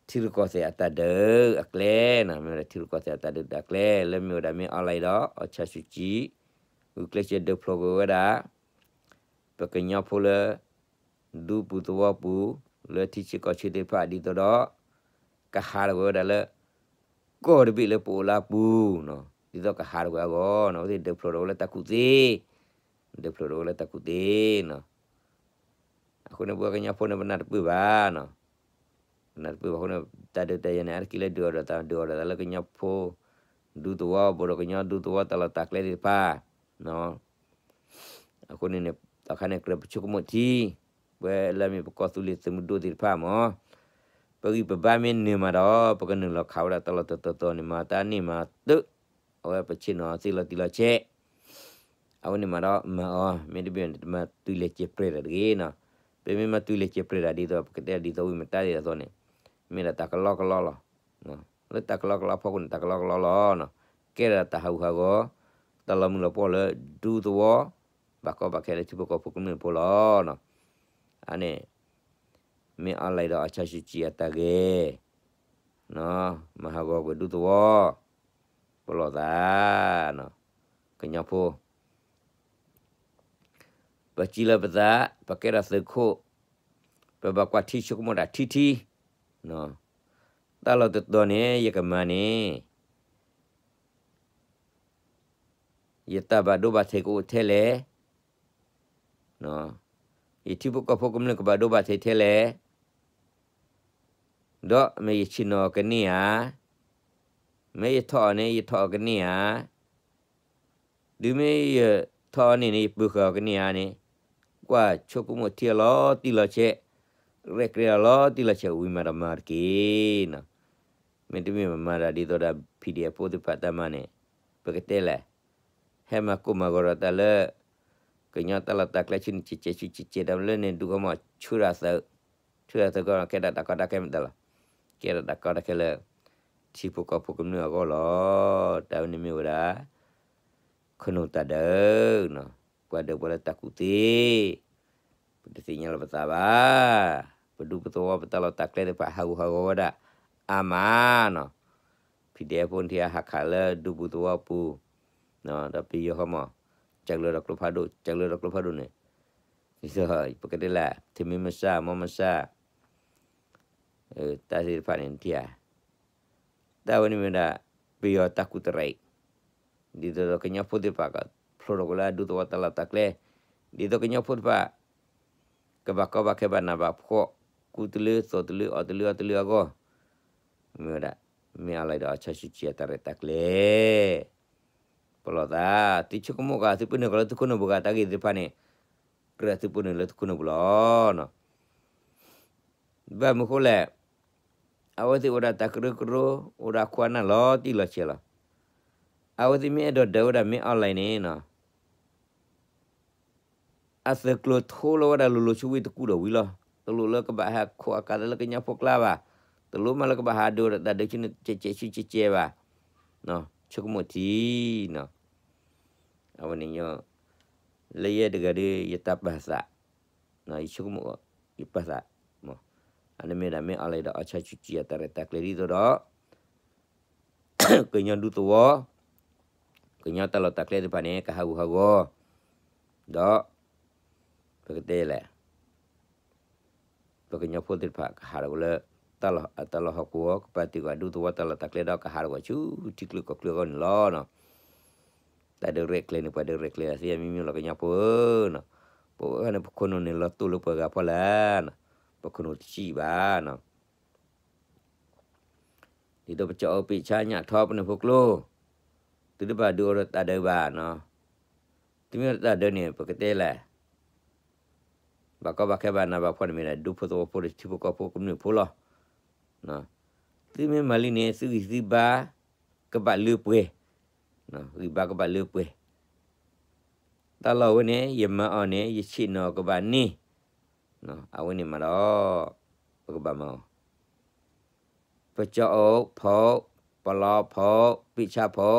ထံရူၢ်ကီၢ်သဲးအတၢ်ဒုးအကျဲနီၤ, မ့ၢ်ဝဲဒၣ်ထံရူၢ်ကီၢ်သဲးအတၢ်ဒုးအကျဲ လၢမ့ၢ်ဝဲဒၣ်မ့ၢ်အီၣ်လဲၣ်ဒီး အီၣ်ဆၣ်စူၣ်ကၠံ ဂုာ်ကျဲးစၢးဒုးဖျိးကွံာ်ဝဲဒၣ် ပကညီဖိလၢ ဒူပူၤသဝီပူၤ လၢထံဆၢကီၢ်ဆၢသ့ၣ်တဖၣ်ဒ်သိးဒီး ကဟးထီၣ်ကွံာ်ဝဲဒၣ်လၢ ကီၢ်တဘ့ၣ်လၢပအိၣ်လၢအပူၤနီၤ, ဒ်သိးကဟးထီၣ်ကွံာ်အဂီၢ်နီၤ, အဝဲသ့ၣ်ဒုးဖျိးထီၣ်ဝဲလၢတၢ်ကူၣ်သ့ ဒုးဖျိးထီၣ်ဝဲလၢတၢ်ကူၣ်သ့နီၤ. အဃိန့ၣ် ပှၤကညီဖိန့ၣ် ပနၢ်တပၢၢ်ဘၣ်နီၤ, ပနၢ်တပၢၢ်ဘၣ်အဃိန့ၣ် တၢ်ဒုးတၢ်ယၤန့ၣ် အါတက့ၢ်လၢဒုးအီၣ်ဒီးသး ဒုးအီၣ်ဒီးသးလၢကညီဖိ ဒူသဝီ ဘူးဒီးကညီဒူသဝီတၢ်လီၢ်တၢ်ကျဲသ့ၣ်တဖၣ် အဃိန့ၣ်န့ၣ် အခါန့ၣ် ကြၢးပဆိကမိၣ်ထံ ပှၤလၢအမ့ၢ်ပကီၢ်သူလ့ၤသုးမုၢ်ဒိၣ်သ့ၣ်တဖၣ်မး ပဂံၢ်ပဘါမ့ၢ်နုာ်မးဒီး ပကနုာ်လီၤခးဝဲဒၣ်တၢ်လီၢ်တတီၤတီၤန့ၣ် မၤတၢ်န့ၢ်မၤတၢ် အဝဲပဆ့ၣ်နီၤသ့လီၤတံၢ်လီၤဆဲး အဝဲန့ၣ်မးဒီးမၤအီၤ မ့တမ့ၢ်န့ၣ် တမၤတုၤလဲၤစဲးပြဲၤတၢ်တဂ့ၤနီၤ. ပမ့ၢ်မၤတုၤလဲၤစဲးပြဲၤတၢ်ဒ်သိး ပကတဲဒ်သိးဝံၢ်မတါသ့ၣ်အသိးန့ၣ် မ့ၢ်ဒၣ်တၢ်ကလီကလီလီၤ. လၢတၢ်ကလီကလီအဖီခိၣ်န့ၣ် တၢ်ကလီကလီလီၤ. ကဲဒၣ်တၢ်ဟးဂူာ်ဟးဂီၤ တၢ်လီၤမုၢ်လီၤပှီၢ်လၢဒူသဝီ ဘၣ်ကီဘၣ်ခဲလၢထံဖိကီၢ်ဖိကမျၢၢ်ဖိလီၤ. အန့ၣ် မ့ၢ်အီၣ်လဲၣ်ဒီးအီၣ်ဆၣ်စူၣ်ကၠံအတၢ်ဂ့ၤ မၤဟးဂီၤကွံာ်ဒူသဝီ ပလီၢ်သး ကညီဖိ ပစံးလၢပသး ပကဲထီၣ်သုးခိၣ် ပဘၣ်ကွၢ်ထံဆိကမိၣ်တၢ်ထံထံ တၢ်လီၢ်တတီၤန့ၣ် ယကမၤန့ၣ် ယတၢ်ဘၣ်ဒိဘၣ်ထံးကအိၣ်ထဲလဲၣ်, ယထံဖိကီၢ်ဖိကမျၢၢ်ကဘၣ်ဒိဘၣ်ထံးထဲလဲၣ်, ဒီးမ့ၢ်ယဆ့ၣ်နီၤအီၤကန့ၢ်ဧါ, မ့ၢ်ယထီၣ်အီၤန့ၣ် ယထီၣ်အီၤကန့ၢ်ဧါ, တုၤမ့ၢ်ယထီၣ်အီၤန့ၣ်န့ၣ် ယပၢၤဃာ်အီၤကန့ၢ်ဧါန့ၣ်, ကွၢ်ဆိကမိၣ်ထံအလီၤတံၢ်လီၤဆဲး, ရဲၣ်ကျဲၤအလီၤတံၢ်လီၤဆဲး ဝံၤမးဒီးမၤတက့ၢ်နီၤ. မ့တမ့ၢ်မၤဒၣ်ဒ်သိးဒီး PDF ဖိသ့ၣ်တဖၣ်တၢ်မၤန့ၣ် ပကတဲလဲၣ်, ဟဲမၤကိၢ်မၤဂီၤဒီးတၢ်လၢ ကညီတၢ်လီၢ်တၢ်ကျဲဆူန့ၣ် ကဲးကဲးဆူကဲးကဲး တၢ်လၢန့ၣ် ဒုးကမီၤဆူရၤသုး ထူၣ်အသကိး ကဲထီၣ်တၢ်ကီတၢ်ခဲမတၤလီၤ. ကဲထီၣ်တၢ်ကီတၢ်ခဲလၢ ထံဖိကီၢ်ဖိကမျၢၢ်အဂီၢ်လီၤ. တၢ်ဝဲန့ၣ်မ့ၢ်ဝဲဒၣ် ခိၣ်နူာ်တၢ်ဒၢးနီၤ, ပှၤဒၢးပှၤလၢတၢ်ကူၣ်သ့, ပတသ့ၣ်ညါလီၤပသးဘၣ်. ပဒူပသဝီပတၢ်လီၢ်တၢ်ကျဲသ့ၣ်တဖၣ် ဟးဂူာ်ဟးဂီၤဝဲဒၣ် အါမးနီၤ. ဖံးဒဲးဖိန့ၣ်ထံၣ်အဟးခးလၢဒူပူၤသဝီပူၤ, ဒီးပယီၤဃီမး, ကၢ်လၢဒီးကျိဖးဒိၣ်, ကၢ်လၢဒီးကျိဖးဒိၣ်န့ၣ်, ဒ်သိးပကတဲလၢ ထမ့ၢ်မဆါ မီမဆါ တၢ်သ့ၣ်တဖၣ်န့ၣ်ထံၣ်ဧါ. တၢ်ဝဲန့ၣ်မ့ၢ်ဒၣ် ပယီၤတၢ်ကူၣ်တရံး, ဒ်သိးဒီးကညီဖိသ့ၣ်တဖၣ် ဖျိထီၣ်ကွံာ်လၢအဒူသဝီတၢ်လီၢ်တၢ်ကျဲ, ဒ်သိးကညီဖိသ့ၣ်တဖၣ် ကဘၣ်ကီဘၣ်ခဲဘၣ်နးဘၣ်ဖှီၣ်, ကူတလု သိးတလု အီၣ်တလု အီတလုအဂီၢ်, မ့ၢ်ဝဲဒၣ် မ့ၢ်အီၤလၢဒီးအီဆၣ်ဆူၣ်ကံအတၢ်ရဲၣ်တၢ်ကျဲၤ ပလီၢ်သး, သုဆိကမိၣ်ဂ့ၤ သုပနုာ်ဃီၤလၢသုခိၣ်နူာ်ပူၤဂ့ၤ တၢ်ဂ့ၢ်သ့ၣ်တဖၣ်န့ၣ်, ကြၢးသုပနုာ်လၢသုခိၣ်နူာ်ပူၤလီၤနီၤ. ဘၣ်မနုၤဃိလဲၣ်, အဝဲသ့ၣ်အိၣ်ဒၣ်တၢ်ကရၢကရိ, အိၣ်ဒၣ်ခိၣ်အနၢ်လီၤတံၢ်လီၤဆဲးလီၤ. အဝဲသ့ၣ်မ့ၢ်အဲၣ်ဒိးဒၢးဝဲဒၣ်မ့ၢ်အီၤလၢန့ၣ်နီၤ, အသုးကျိၤထိလီၤဝဲဒၣ်လိၤလိၤဆူဝံတကူၣ်ဒီးဝံၤလီၤ. တလိၣ်လၢကဘၣ်ဟးခိးအကးသးလၢကညီဖိကျါဘၣ်, တလိၣ်မးလၢကဘၣ်ဟးဒုးဒီးတၢ်ဒုးဆူတကဲးဆူကဲးဘၣ်, ဆိကမိၣ်ထံနီၤ. အဝဲန့ၣ် လၢယဲတဂၤဒီး ယတၢ်ပာ်သး, ယဆိကမိၣ် ယပာ်သး, အန့ၣ်မ့ၢ်ဒၣ်မ့ၢ်အီၤလၢဒီးအီဆၣ်ဆူၣ်ကံအတၢ်ရဲၣ်တၢ်ကျဲၤဒ်သိးဒီး ကညီဒူသဝီ, ကညီတၢ်လီၢ်တၢ်ကျဲသ့ၣ်တဖၣ်န့ၣ် ကဟးဂူာ်ဟးဂီၤ, ဒီး ပကတဲလဲၣ်, ပကညီဖိသ့ၣ်တဖၣ်ကဟးထီၣ်ကွံာ်လၢ တၢ်လီၢ်ဟီၣ်ခိၣ် ကပာ်တ့ၢ်ကွံာ်ဒူသဝီတၢ်လီၢ်တၢ်ကျဲဒီး ကဟးထီၣ်ကွံာ်ဆူထံချၢကီၢ်ချၢအဂီၢ်န့ၣ်လီၤ. တၢ်ဒုးရဲၣ်ကျဲၤန့ၣ် ပှၤဒုးရဲၣ်ကျဲၤသ့အမံၤမံၤလီၤ ကညီဖိဧၢနီၤ. ပဝဲန့ၣ် ပခိၣ်နူာ်န့ၣ် လီၤတိၢ်လၢပှၤဂၤဖီလာ်နီၤ, ပခိၣ်နူာ်တစံၣ်ဘၣ်နီၤ. ဒ်သိးပကၠီအိၣ်ပ့ၢ်ဆါညၣ်ထီပနုာ်ဖိကျိ, သုတဘၣ်ဒုးအိၣ်ဒီးတၢ်ဒုးဘၣ်နီၤ. သုမ့ၢ်အိၣ်ဒီးတၢ်ဒုးန့ၣ် ပကတဲလဲၣ်, ဘၣ်ကီဘၣ်ခဲဘၣ်နးဘၣ်ဖှီၣ်န့ၣ်မ့ၢ်ဒၣ် ဒူဖိသဝီဖိဒီးထံဖိကီၢ်ဖိကမျၢၢ်ဖိလီၤ. သုမ့ၢ်မၤလံန့ၣ် သုဂံၢ်သုဘါ ကဘၣ်လၢပှဲၤ, ဂံၢ်ဘါကဘၣ်လၢပှဲၤ. တၢ်လီၢ်ဝဲန့ၣ် ယမၤအီၤန့ၣ် ယဆ့ၣ်နီၤကဘၣ်န့ၢ်, အဝဲန့ၣ်မးဒီး ပကဘၣ်မၤအီၤ. ပကၠီအိၣ်ဖီ, ပလီဖီ, ပ့ၢ်ဆါဖီ,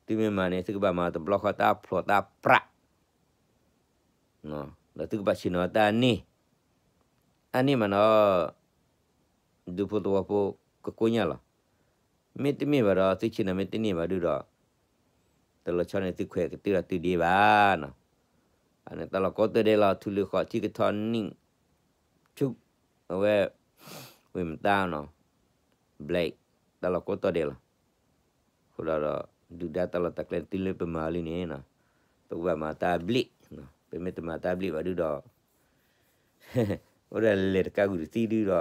သုမ့ၢ်မၤန့ၣ် သုကဘၣ်မၤတဘျီဃီတၢ်ဖျိးတၢ်ပြး, ဒီးသုကဘၣ်ဆ့ၣ်နီၤတၢ်န့ၢ်, အန့ၣ်မးဒီး ဒူဖိသဝီဖိကကိညၢ်လီၤ. မ့တမ့ၢ်ဘၣ်ဒီး သုဆ့ၣ်နီၤမ့ၢ်တန့ၢ်ဘၣ်ဒုဒီး တလီၤဆီန့ၣ် သုခွဲးကတုၤဒီးတုၤဒံးဘၣ်နီၤ. အန့ၣ်တၢ်လီၢ်ကိးတၢ်ဒဲးလီၤ ထူလ့ၤဃီးထံကထီနံၣ် ထူ, အဝဲ, ဝ့ၢ်မတါနီၤ, ဘျဲး, တၢ်လီၢ်ကိးတၢ်ဒဲးလီၤ. အဃိဒီး ဒုၣ်ဒါတၢ်လီၢ်တၢ်ကျဲတုၤလၢပမၤအီၤလံန့ၣ်နီၤ, ပကဘၣ်မၤတၢ်ဘျ့ၣ်, ပမ့ၢ်တမၤတၢ်ဘျ့ၣ်ဘၣ်ဒုဒီး အိၣ်ဒၣ်လဲၤတကးဂုာ်တသံဒုဒီး က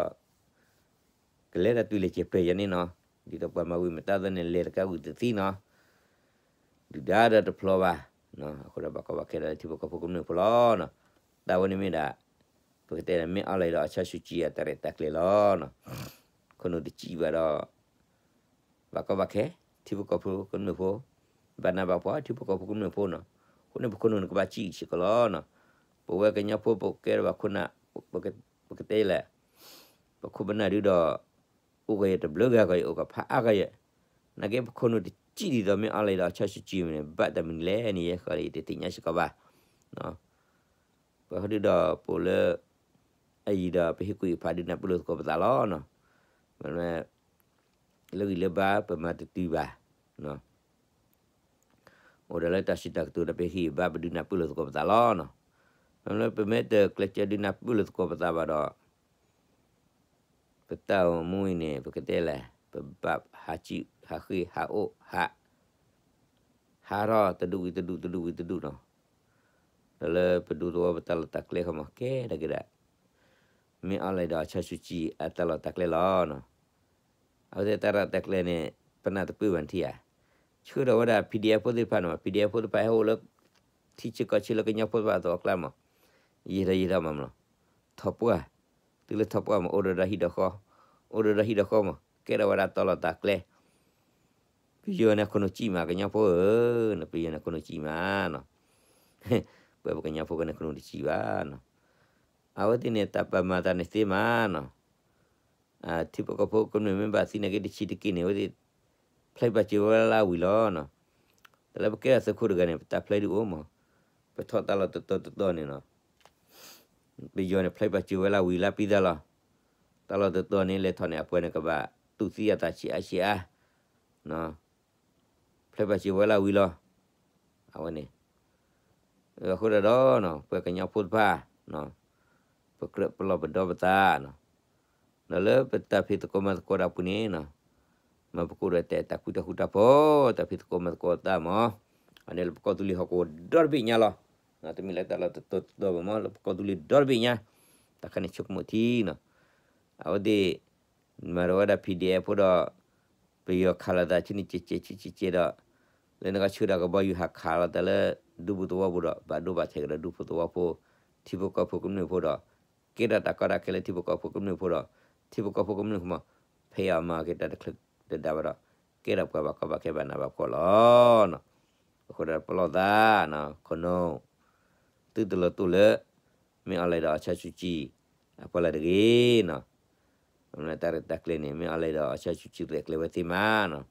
လဲၤတၢ်တုၤလဲၤစဲးဖျဲးယၤန့ၣ်နီၤ, ဒ်သိးပှၤမၤဝံၤမတၤသ့ၣ်န့ၣ် လဲၤတကးဂုာ်တသံနီၤ, ဒုၣ်ဒါဒီးတဖျိးဘၣ်, အဃိဒီးဘၣ်ကီဘၣ်ခဲဒီးထံဖိကီၢ်ဖိကမျၢၢ်ဖိလီၤနီၤ, တၢ်ဝဲန့ၣ်မ့ၢ်ဒၣ်, ပကတဲန့ၣ်မ့ၢ်အီၤလၢဒီးအီဆၣ်ဆူၣ်ကံအတၢ်ရဲၣ်တၢ်ကျဲၤလီၤနီၤ, ခိၣ်နူာ်တစံၣ်ဘၣ်ဒီး ဘၣ်ကီဘၣ်ခဲ, ထံဖိကီၢ်ဖိကမျၢၢ်ဖိ, ဘၣ်နးဘၣ်ဖှီၣ် ထံဖိကီၢ်ဖိကမျၢၢ်ဖိနီၤ, အဃိန့ၣ် ပခိၣ်နူာ်န့ၣ်ကဘၣ်စံၣ်စ့ၢ်ကီးလီၤနီၤ, ပဝဲကညီဖိပကဲထီၣ်ဘၣ်ခိၣ်နၢ်, ပကတဲလဲၣ်, ပခိၣ်ပနၢ်ဒုဒီး, အိၣ်ကယဲၢ်တဘျုးဂၤကယဲၢ် အိၣ်ကဖးအါကယဲၢ်, နာ်က့ပခိၣ်နူာ်တစံၣ်ဒ်သိးမ့ၢ်အီၤလၢဒီးအီဆၣ်ဆူၣ်ကံမ့ၢ်န့ၣ် ဘၣ်တၢ်မနုၤလဲၣ်န့ၣ် ယဲဃီလၢယတသ့ၣ်ညါစ့ၢ်ကီးဘၣ် ပှၤဒုဒီးပိာ်လၢ အယံၤဒီးပဟ့ၣ်ကူၣ်ဟ့ၣ်ဖးဒုးနၢ်ပၢၢ်လိာ်သကိးပသးလီၤ. မ့ၢ်လၢဂံၢ်လၢဘါပမၤတတုၤဘၣ်, အိၣ်ဒီးလၢတၢ်စံးတၢ်ကတိၤဒီးပဟ့ၣ်ဘါပဒုးနၢ်ပၢၢ်လိာ်သကိးပသးလီၤ. မ့ၢ်လၢပမ့ၢ်တကျဲးစၢးဒုးနၢ်ပၢၢ်လိာ်သကိးပသးဘၣ်ဒီး ပတၢ်အိၣ်မူအံၤန့ၣ် ပကတဲလဲၣ်, ပဘၣ်ဟးစုဟးဃ့ဟးအိၣ်ဟး ဟးထီၣ်တဒူၣ်ဝံၤတဒူၣ် တဒူၣ်ဝံၤတဒူၣ်နီၤ, ဒီးလၢပဒူသဝီပတၢ်လီၢ်တၢ်ကျဲဃီမး ကဲဒၣ်က့ၤဒၣ်, မ့ၢ်အီၤလဲၣ်ဒီးအီဆၣ်ဆူၣ်ကံအတၢ်လီၢ်တၢ်ကျဲလီၤ. အဝဲသ့ၣ်တၢ်လီၢ်တၢ်ကျဲန့ၣ် ပနၢ်တပၢၢ်ဘၣ်ထံၣ်ဧါ, ဆှၢထီၣ်ဝဲဒၣ် PDF ဖိသ့ၣ်တဖၣ်န့ၣ် PDF ဖိသ့ၣ်တဖၣ်ဟဲအိၣ်လၢ ထံဆၢကီၢ်ဆၢလၢကညီဖိသ့ၣ်တဖၣ်အသိးအကျါမး, ယံာ်ထီၣ်ယံာ်ထီၣ်မးမးလီၤ, ထီၣ်ပှၢ်, တုၤလၢထီၣ်ပှၢ်မး အိၣ်ဒီးဒီဟံၣ်ဒီဃီ, အိၣ်ဒီးဒီဟံၣ်ဒီဃီမး ကဲထီၣ်ဝဲဒၣ်တၢ်လီၢ်တၢ်ကျဲ ပယီၤန့ၣ်ခိၣ်နူာ်စံၣ်မး ကညီဖိဧၢ, ပယီၤန့ၣ်ခိၣ်နူာ်စံၣ်မးနီၤ, ပဝဲပကညီဖိကန့ၣ်ခိၣ်နူာ်တစံၣ်ဘၣ်နီၤ, အဝဲသ့ၣ်န့ၣ် တၢ်ပာ်မၤတၢ်န့ၣ်သ့မးနီၤ, ထံဖိကီၢ်ဖိကမျၢၢ်မ့ၢ်ဘၣ်သံနာ်က့တဆံးတက့ၢ်န့ၣ် အဝဲသ့ၣ် ဖျဲးပာ်စၢၤဝဲလၢအဝံၤလီၤနီၤ, တၢ်လၢပကဲထီၣ်သုးခိၣ်တဂၤန့ၣ် ပတၢ်ဖျဲးဒုးအိၣ်မး, ပထီၣ်တၢ်လီၢ်တတီၤတတီၤန့ၣ်နီၤ ပယီၤန့ၣ် ဖျဲးပာ်စၢၤဝဲလၢဝံၤလၢပံသၣ်လီၤ, တၢ်လီၢ်တတီၤန့ၣ် လဲၤထီၣ်န့ၣ် အပှၤန့ၣ်ကဘၣ်တူၢ်သံအသးဆံးအါဆံးအါ, ဖျဲးပာ်စၢၤဝဲလၢဝံၤလီၤ, အဝဲန့ၣ်, အဃိဒၣ်ဒီး ပှၤကညီဖိတဖၣ်, ပကြၢးပလီၢ်ပဒီပသး, ဒီးလၢပတၢ်ဖံးသကိးမၤသကိးတၢ်ပူၤန့ၣ် မၤပကိးဒီးတဲတၢ်ကွံတၢ်ဃူတၢ်ဖိး, တၢ်ဖံးသကိးမၤသကိးတၢ်မး, အန့ၣ်လၢပကီၢ်သူလ့ၤဟီၣ်ကဝီၤဒီတဘ့ၣ်ညါလီၤ, တမ့ၢ်လၢတၢ်လီၢ်တတီၤတတီၤဘၣ်မး လၢပကီၢ်သူလ့ၤဒီတဘ့ၣ်ညါ, တၢ်ခါန့ၣ်ဆိကမိၣ်ထံနီၤ, အဝဲသ့ၣ် မၤဒီးဝဲဒၣ် ပံၤဒံၣ်အဲၣ်ဖိဒီး ပယီၤခးလိာ်သးဆူန့ၣ် ကဲးကဲးကဲးကဲးဒီး, လၢနကဆှၢဒၣ်ကဘီယူၤဟးခးလိာ်သးလၢ ဒူဖိသဝီပူၤဒီး ဘၣ်ဒိဘၣ်ထံးကဒီးဒူဖိသဝီဖိ, ထံဖိကီၢ်ဖိကမျၢၢ်ဖိဒီး, ကဲထီၣ်တၢ်ကီတၢ်ခဲလၢထံဖိကီၢ်ဖိကမျၢၢ်ဖိဒီး, ထံဖိကီၢ်ဖိကမျၢၢ်ဖိမး, ဖဲအမၤက့ၤတၢ်တချုးတဒါဘၣ်ဒီး, ကဲထီၣ်ပှၤဘၣ်ကီဘၣ်ခဲဘၣ်နးဘၣ်ဖှီၣ်လီၤ. အဃိဒီးပလီၢ်သး, ခီနီၤ, သုတလီၤတိၢ်လၢ မ့ၢ်အီၤလဲၣ်ဒီးအီၣ်ဆၣ်စူၤကၠံ, အပှၤလၢတဂ့ၤနီၤ, တၢ်ရဲၣ်တၢ်ကျဲၤန့ၣ် မ့ၢ်အီၤလဲၣ်ဒီးအီၣ်ဆၣ်စူၤကၠံကျဲၤကျဲၤဝဲသ့မးနီၤ,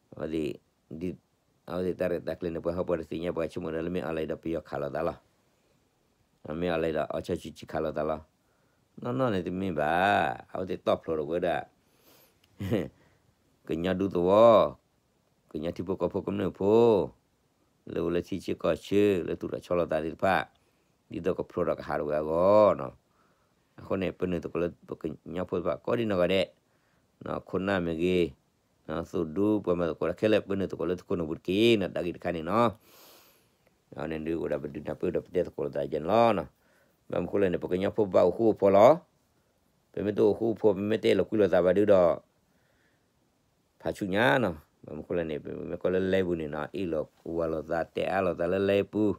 အဝဲသ့ၣ်တၢ်ရဲၣ်တၢ်ကျဲၤန့ၣ် ပှၤဟီၣ်ပှၤတသ့ၣ်ညါ ပှၤဆိကမိၣ်ဒီးလၢမ့ၢ်အီၤလဲၣ်ဒီးပယီၤခးလိာ်သးလီၤ, မ့ၢ်အီၤလဲၣ်ဒီးအီၣ်ဆၣ်စူၤကၠံခးလိာ်သးလီၤ, နီၢ်နီၢ်န့ၣ်တမ့ၢ်ဘၣ်, အဝဲသ့ၣ်တီၣ်ဖျိးဒီးဝဲဒၣ် ကညီဒူသဝီ, ကညီထံဖိကီၢ်ဖိကမျၢၢ်ဖိ, လၢအိၣ်လၢထံဆၢကီၢ်ဆၢ လၢသူၣ်ထီၣ်ဆီလီၤသးသ့ၣ်တဖၣ်, ဒ်သိးကဖျိးဒီးကဟးထီၣ်ဝဲအဂီၢ်နီၤ, အဃိန့ၣ် ပနုာ်သကိးလၢပကညီဖိတဖၣ်ကိးဒံနီၢ်ဂၤဒဲး, ခိၣ်နၢ်မ့ၢ်ဂ့ၤ, သုးဒူပှၤမၤသကိးတၢ်ခဲလၢာ် ပနုာ်သကိးလၢသုးခိၣ်နူာ်ပူၤတက့ၢ်နီၤ တၢ်ဂ့ၢ်တခါန့ၣ်နီၤ, န့ၣ်ဒုးအိၣ်ဒီးပဒုးနၢ်ပၢၢ်ဒီးပတဲသကိးလိာ်သးယဲန့ၣ်လီၤ, ဘၣ်မနုၤဃိလဲၣ်န့ၣ် ပကညီဖိဘၣ်အိၣ်ဃူအိၣ်ဖိးလီၤ, ပမ့ၢ်တအိၣ်ဃူအိၣ်ဖိး ပမ့ၢ်တအဲၣ်လီၤကွံလိာ်သးဘၣ်ဒုးဒီး ဖးဆူညါနီၤ, ဘၣ်မနုၤဃိလဲၣ်န့ၣ် ပမ့ၢ်ကွၢ်လၢလဲပူၤန့ၣ်နီၤ အ့ၣ်လိာ်ဝါလိာ်သး တဲအါလိာ်သးလၢလဲပူၤ,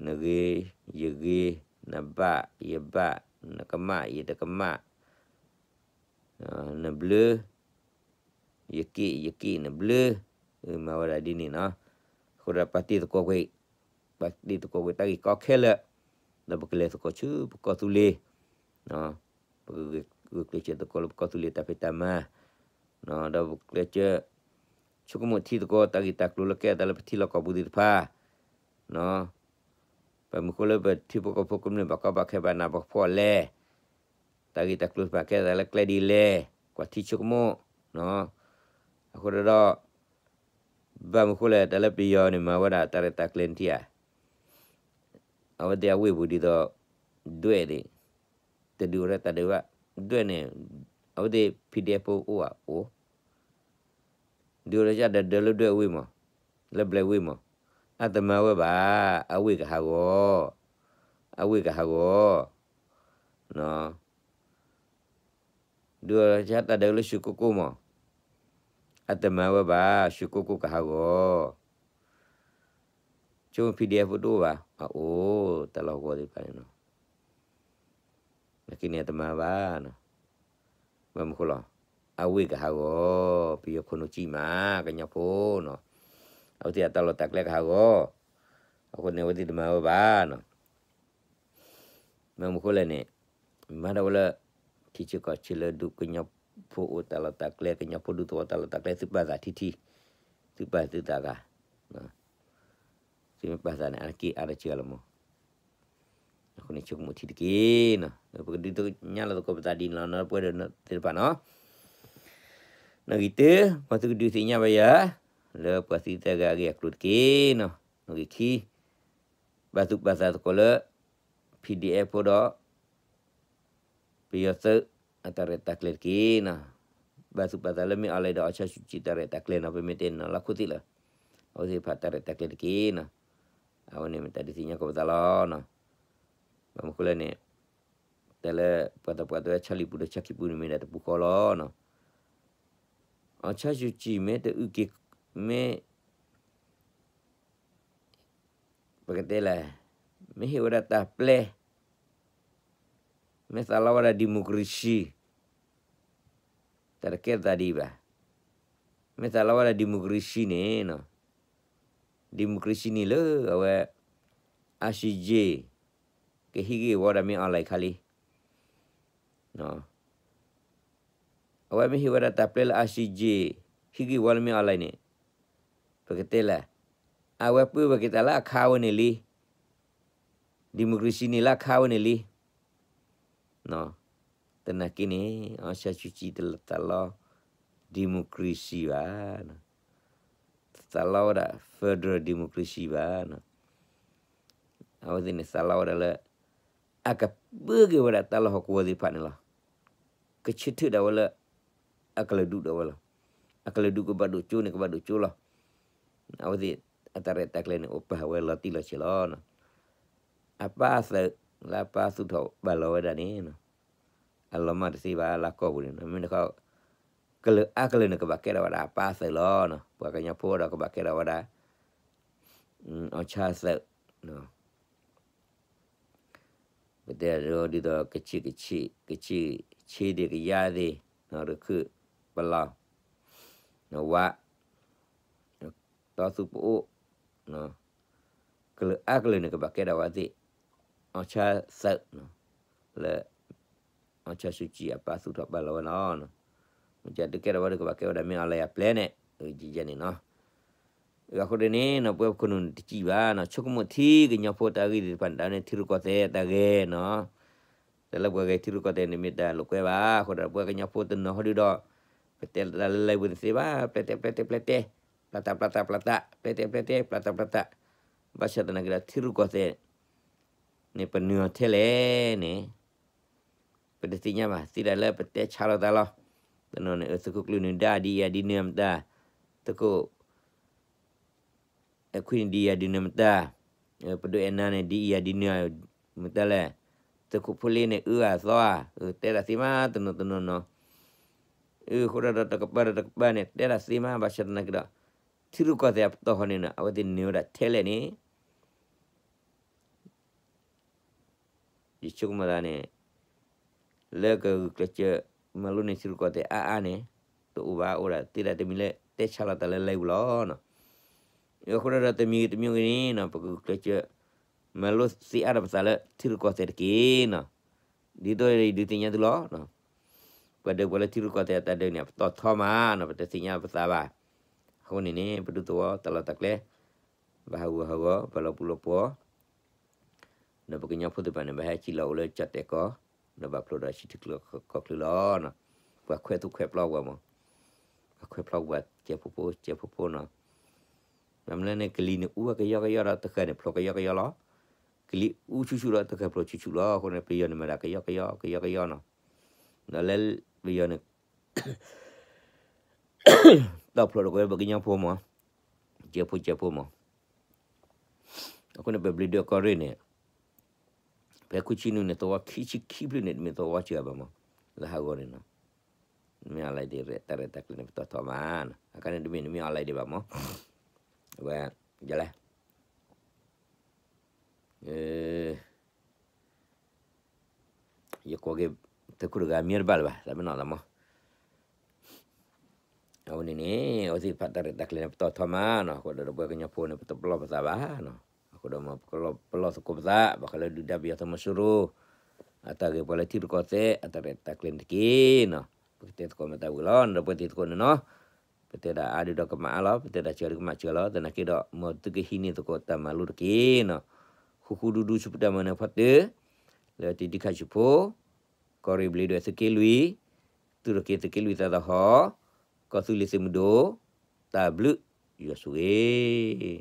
နဂ့ၤ, ယဂ့ၤ, နဘၣ်, ယဘၣ်, နကမၣ်, ယတကမၣ်, နဘျၢ, ယက့ၣ်, ယက့ၣ်, နဘျၢ, မၤဝဲဒၣ်ဒ်န့ၣ်နီၤ, အဃိဒီးပာ်တ့ၢ်သကိးကွံာ်, ပာ်တ့ၢ်သကိးကွံာ်တၢ်ဂ့ၢ်ကီခဲလၢာ်, ဒီးပကလဲၤသကိးဆူပကီၢ်သူလ့ၤ ပကဂုာ်ကျဲးစၢးသကိးလၢပကီၢ်သူလ့ၤတၢ်ဖံးတၢ်မၤ, ဒီးပကျဲးစၢး ဆိကမိၣ်ထံသကိး တၢ်ဂ့ၢ်တၢ်ကျိၤလၢကဲသးလၢပထံလီၢ်ကီၢ်ပူၤသ့ၣ်တဖၣ်, ဘၣ်မနုၤဃိလၢပထံဖိကီၢ်ဖိကမျၢၢ်ဘၣ်ကီဘၣ်ခဲဘၣ်နးဘၣ်ဖှီၣ်လဲၣ်, တၢ်ဂ့ၢ်တၢ်ကျိၤတဖၣ်ကဲသးလၢကျဲဒ်လဲၣ်, ကွၢ်ထံဆိကမိၣ်, အဃိဒီး ဘၣ်မနုၤဃိလဲၣ် တၢ်လၢပယီၤန့ၣ် မၤဝဲဒၣ်တၢ်ရဲၣ်တၢ်ကျဲၤန့ၣ်ထံၣ်ဧါ, အဝဲသ့ၣ်အဝ့ၢ်ပူၤဒ်သိး ဒွဲၣ်သ့ၣ်, တဒုးအိၣ်ထဲတၢ်ဒုးဘၣ်, ဒွဲၣ်န့ၣ်, အဝဲသ့ၣ် PDF ဖိအိၣ်ဧါ, အိၣ်, ဒုးအိၣ်ထဲတၢ်ဒုးလၢဒွဲၣ်ဝ့ၢ်မး, လၢဘျဲးဝ့ၢ်မး, အတမၤဝဲဘၣ်, အဝ့ၢ်ကဟးဂီၤ, အဝ့ၢ်ကဟးဂီၤ, ဒုးအိၣ်ထဲတၢ်ဒုးလၢရွှေကုက္ကိုမး, အတမၤဝဲဘၣ်, ရွှေကုက္ကိုကဟးဂီၤ, ဆိကမိၣ် PDF ဖိတအိၣ်ဘၣ်, အအိၣ်, တၢ်လီၢ်ဟီၣ်ကဝီၤသ့ၣ်တဖၣ်န့ၣ်နီၤ နာ်က့န့ၣ် အတမၤဘၣ်နီၤ, ဘၣ်မနုၤဃိလဲၣ်, အဝ့ၢ်ကဟးဂီၤ, ပယီၤခိၣ်နူာ်ကံၣ်မး ကညီဖိနီၤ, အဝဲသ့ၣ်အတၢ်လီၢ်တၢ်ကျဲကဟးဂီၤ, အဃိန့ၣ် အဝဲသ့ၣ်တမၤဝဲဘၣ်နီၤ, ဘၣ်မနုၤဃိလဲၣ်န့ၣ်, မၤဒၣ်ဝဲလၢ ထံဆၢကီၢ်ဆၢလၢဒူၣ်ကညီဖိအိၣ်တၢ်လီၢ်တၢ်ကျဲ ကညီဖိဒူသဝီတၢ်လီၢ်တၢ်ကျဲ သုပာ်သးထံထံ, သုပာ်သုသးဂၤ သုမ့ၢ်ပာ်သးန့ၣ် အါတက့ၢ်အါတက့ၢ်လီၤမး, အဃိန့ၣ်ဆိကမိၣ်ထံတက့ၢ်နီၤ, ပကဒုးသ့ၣ်ညါလီၤသကိးပသးဒ်န့ၣ်လီၤ ပဝဲဒီးသ့ၣ်တဖၣ်နီၤ, နီၣ်ဂံၢ်တၢ, မ်သုကဒုးသ့ၣ်ညါဘၣ်ယၤ, လၢပှၤသုးသ့ၣ်တဖၣ်အဂ့ၢ်အကျိၤတက့ၢ်နီၤ, နီၣ်ဂံၢ်ခံ, ဘၣ်သူၣ်ပာ်သးသကိးလၢ PDF ဖိဒီး ပယီၤသုး အတၢ်ရဲၣ်တၢ်ကျဲၤတက့ၢ်နီၤ, ဘၣ်သူၣ်ပာ်သးလၢမ့ၢ်အီၤလဲၣ်ဒီးအီၣ်ဆၣ်စူၤကၠံတၢ်ရဲၣ်တၢ်ကျဲၤနီၤ, ပမ့ၢ်တဲနီၤလၢခိၣ်သ့ၣ်လၢ အဝဲသ့ၣ်တဖၣ်တၢ်ရဲၣ်တၢ်ကျဲၤတက့ၢ်နီၤ, အဝဲန့ၣ်မ့ၢ်တၢ်ဒုးသ့ၣ်ညါကိးပသးလီၤနီၤ, ဘၣ်မနုၤဃိလဲၣ်န့ၣ်, တၢ်လၢပှၤသးပှၢ်တဲဝဲ ဆါလံာ်ပူၤဒီးဆါခံပူၤန့ၣ်မ့ၢ်ဒၣ်တပူၤဃီလီၤနီၤ, အီၣ်ဆၣ်စူၤကၠံမ့ၢ်တအုၣ်က့ၤ, မ့ၢ် ပကတဲလဲၣ်, မ့ၢ်ဟ့ၣ်ဝဲဒၣ်တၢ်ပျဲ, မ့ၢ်သးလီဝဲဒၣ် democracy, တၢ်တကဲသးဒံးဘၣ်, မ့ၢ်သးလီဝဲဒၣ် democracy န့ၣ်နီၤ, democracy န့ၣ်လၢအဝဲ အါစံယ့ၢ်, ကဟံးဂ့ၢ်ဝီဒၣ်မ့ၢ် online ခါလံ. အဝဲမ့ၢ်ဟ့ၣ်ဝဲဒၣ်တၢ်ပျဲလၢ ICJ ဟံးဂ့ၢ်ဝီလၢမ့ၢ် online န့ၣ်, ပကတဲလဲၣ်, အဝဲပၢဝဲက့ၤတၢ်လၢအခါဝဲန့ၣ်လံ. democracy န့ၣ်လၢအခါဝဲန့ၣ်လံ. သနာ်က့န့ၣ် အောင်ဆန်းစုကြည် တသးလီ democracy ဘၣ်, တသးလီဝဲဒၣ် federal democracy ဘၣ်. အဝဲသ့ၣ်န့ၣ် သးလီဝဲဒၣ်လၢ အကပၢက့ၤဝဲဒၣ်တၢ်လီၢ်ဟီၣ်ကဝီၤသ့ၣ်တဖၣ်န့ၣ်လီၤ. ကဆၢထၢၣ်ဒၣ်ဝဲလၢ အကလုာ်ဒူၣ်ဒၣ်ဝဲလီၤ. အကလုာ်ဒူၣ်ကဘၣ်ဒိၣ်ကၠိန့ၣ် ကဘၣ်ဒိၣ်ကၠိလီၤ. အဝဲသ့ၣ်အတၢ်ရဲၣ်တၢ်ကျဲၤန့ၣ် အိၣ်ပာ်ဝဲလီၤတံၢ်လီၤဆဲးလီၤ. အပၢ်သုး လၢအပၢ်သူၣ်ထီၣ်ဘၣ်လီၤဝဲဒၣ်န့ၣ် အလီၤမၢ်တသ့ဘၣ်လၢကီၢ်ပူၤန့ၣ်, မ့ၢ်တခီ ကလုာ်အါကလုာ်န့ၣ် ကဘၣ်ကဲထီၣ်ဝဲဒၣ်အပၢ်သုးလီၤ. ပှၤကညီဖိဒီးကဘၣ်ကဲထီၣ်ဝဲဒၣ် အောင်ဆန်းသုး ပတဲဒ်သိး ကဆံးကဆံး ကဆံးဆ့သ့ၣ် ကယၤသ့ၣ်, ရခၢၣ်ပလီၢ်, ဝး, တီသူၣ်ပအိၣ်, ကလုာ်အါကလုာ်န့ၣ် ကဘၣ်ကဲထီၣ်ဝဲသ့ၣ် အောင်ဆန်းသုး လၢ အောင်ဆန်းစုကြည် အပၢ်သူၣ်ထီၣ်ဘၣ်လီၤဝဲလီၤ. မ့ၢ်ကတုၤကဲထီၣ်ဝဲဒီး ကဘၣ်ကဲဝဲဒၣ်မ့ၢ် online အပျဲၢ်န့ၣ်, ယဲန့ၣ်နီၤ. အဃိန့ၣ်နီၤ ပဝဲပခိၣ်နူာ်န့ၣ်တစံးဘၣ်နီၤ, ဆိကမိၣ်ထံကညီဖိတၢ်ဂ့ၢ်သ့ၣ်တဖၣ်န့ၣ် ဒ်န့ၣ်ထံရူၢ်ကီၢ်သဲးတၢ်ဂ့ၢ်နီၤ. တၢ်လၢပှၤဂဲၤထံရူၢ်ကီၢ်သဲးန့ၣ် မ့ၢ်တၢ်လိာ်ကွဲဘၣ်. အဃိဒီး ပဝဲကညီဖိတနီၤဟီဒုဒီး ပတဲတၢ်လၢလံာ်ပူၤန့ၣ်သ့ဘၣ်, ပျဲတဲပျဲတဲပျဲတဲ, ပျၢ်တၢ်ပျၢ်တၢ်ပျၢ်တၢ်, ပျဲတဲပျဲတဲ ပျၢ်တၢ်ပျၢ်တၢ်, ဘၣ်ဆၣ်သနာ်က့ဒီး ထံရူၢ်ကီၢ်သဲးန့ၣ် ပနုာ်အီၤထဲလဲၣ်န့ၣ် ပတသ့ၣ်ညါဘၣ်, သ့ဒၣ်လၢပတဲဆါလီၤသးလီၤ. တနီၤန့ၣ် သုးခိၣ်ကျၢၢ်နုာ်ဒါဒ်အံၤဒ်နုာ်မတၤ, သုးခိၣ် အဲခွံန့ၣ်ဒ်အံၤဒ်နုာ်မတၤ, ပဒိၣ်အဲၣ်နၤန့ၣ် ဒ်အံၤဒ်နုာ်မတၤလဲၣ်, သုးခိၣ်ဖိလ့န့ၣ် အၢအသီဧါ, တဲဒၣ်သ့မးတနီၤတနီၤနီၤ. အဃိဒီးတကပၤဒီးတကပၤန့ၣ် တဲဒၣ်သ့မး ဘၣ်ဆၣ်သနာ်က့ဒီး ထံရူၢ်ကီၢ်သဲးအပတီၢ်ဃီန့ၣ်နီၤ အဝဲသ့ၣ်နုာ်ဝဲဒၣ်ထဲလဲၣ်န့ၣ် ယဆိကမိၣ်သးန့ၣ် လၢကဂုာ်ကျဲးစၢး မၤလိန့ၢ်ထံရူၢ်ကီၢ်သဲးအါအါန့ၣ် တအိၣ်ဘၣ်, အိၣ်ဒၣ်သ့ဒၣ်တမံၤလၢတဲဆါလီၤသးလၢလံာ်ပူၤလီၤ. အဃိဒီးတမံၤဂ့ၤတမံၤဂ့ၤန့ၣ်နီၤ ပကဂုာ်ကျဲးစၢး မၤလိသ့အါထီၣ်ပသးလၢထံရူၢ်ကီၢ်သဲးတက့ၢ်နီၤ. ဒ်သိးယဒုးသ့ၣ်ညါသုလီၤ. ပှၤဒုးပှၤလၢထံရူၢ်ကီၢ်သဲးအတၢ်ဒုးန့ၣ် အပတီၢ်ထီမးနီၤ ပတသ့ၣ်ညါပသးဘၣ်. အဃိန့ၣ်န့ၣ် ပဒူသဝီတၢ်လီၢ်တၢ်ကျဲ ဘၣ်ဟးဂူာ်ဟးဂီၤ ဘၣ်လီၤပူၤလီၤပှီၤ ဒီးပကညီဖိသ့ၣ်တဖၣ်န့ၣ် ဘၣ်ဟဲကံၣ်လီၤအိၣ်လၢကၠီၣ်တဲာ်ကီၢ်, ဒီးဘၣ်ဖျိးဒီးဆံးထူၣ်ကီၢ်ချၢလီၤ. ပှၤခွဲးသူၣ်ခွဲးပျီပှၤမး, ပှၤခွဲးပျီပှၤ ကဲဖိဖိ ကဲဖိဖိနီၤ. ဘၣ်မနုၤန့ၣ် ကလံၤန့ၣ်အူဝဲကယီကယီဒီး တဃၢၤန့ၣ်ဖျိးကယီကယီလီၤ. ကလံၤအူဆူၣ်ဆူၣ်ဒီး တဃၢၤဖျိးဆူၣ်ဆူၣ်လီၤ. အဃိန့ၣ် ပယီၤန့ၣ်မ့ၢ်ဒၣ်ကယီကယီ ကယီကယီနီၤ. ဒီးလၢပယီၤန့ၣ် တီၢ်ဖျိးဒီးကဲပှၤကညီဖိမး, ကဲဖိကဲဖိမး. အဃိန့ၣ် ပဘျံးဒွဲၣ်ကီၢ်ရ့ၣ်န့ၣ် ဖဲခွံဆံနွံန့ၣ် သဝီခံဆံခံဖျၢၣ်န့ၣ် တမ့ၢ်သဝီစှၤဘၣ်မး, လၢဟးဂီၤန့ၣ်နီၤ. မ့ၢ် online ဒ် တၢ်ရဲၣ်တၢ်ကျဲၤန့ၣ် ပတီၢ်ထီမးနီၤ. အခါန့ၣ်တမ့ၢ်န့ၣ်မ့ၢ် online ဒံးဘၣ်မး. အဝဲ ယလဲၣ် ယကိးက့ၤ သုးခိၣ်တဂၤမ့ၢ်တဘၣ်လၢၤဘၣ် တၢ်မ့ၢ်နီၢ်လီၤမး. အဝဲန့ၣ်န့ၣ် အဝဲသ့ၣ်တဖၣ်တၢ်ရဲၣ်တၢ်ကျဲၤန့ၣ် ပတီၢ်ထီမးနီၤ. အဃိဒီးပဝဲကညီဖိန့ၣ် ပတပလီၢ်ပသးဘၣ်နီၤ. အဃိဒီးမ့ၢ်ပလီၢ်သကိးပသး ဘၣ်ဃးလၢဒုၣ်ဒါပယီၤသုးမီၤစိရိၤ အတၢ်ဂ့ၢ်ပှၤလၢထံရူၢ်ကီၢ်သဲး အတၢ်ရဲၣ်တၢ်ကျဲၤန့ၣ်တက့ၢ်နီၤ. ပကတဲသကိးမ့ၢ်တၢ်ဝံၤလီၤ ဒီးပဝဲသ့ၣ်သကိးန့ၣ်နီၤ. ပတဲဒၣ်အါဒုဒီးကမၣ်အါလီၤ, ပတဲဒၣ်စှၤဒုကမၣ်စှၤလီၤ. သနာ်က့ဒီး မ်သုကဟံးန့ၢ်သကိးတၢ်မၤလိတက့ၢ်နီၤ. ဃူဃူဒူဒူဆူပတၢ်မၤနၢၤဖီတၢၢ် လၢတံၤဒံခါဆူၣ်ဖိ ကီၢ်ရ့ၣ်ဘျံးဒွဲၣ်သုးက့လွံၢ်, သုးရ့ၣ်က့သုးက့လွံၢ်သးသဟီၣ်, ကီၢ်သူလ့ၤသုးမုၢ်ဒိၣ်, တၢ်ဘျုးယွၤဆိၣ်ဂ့ၤ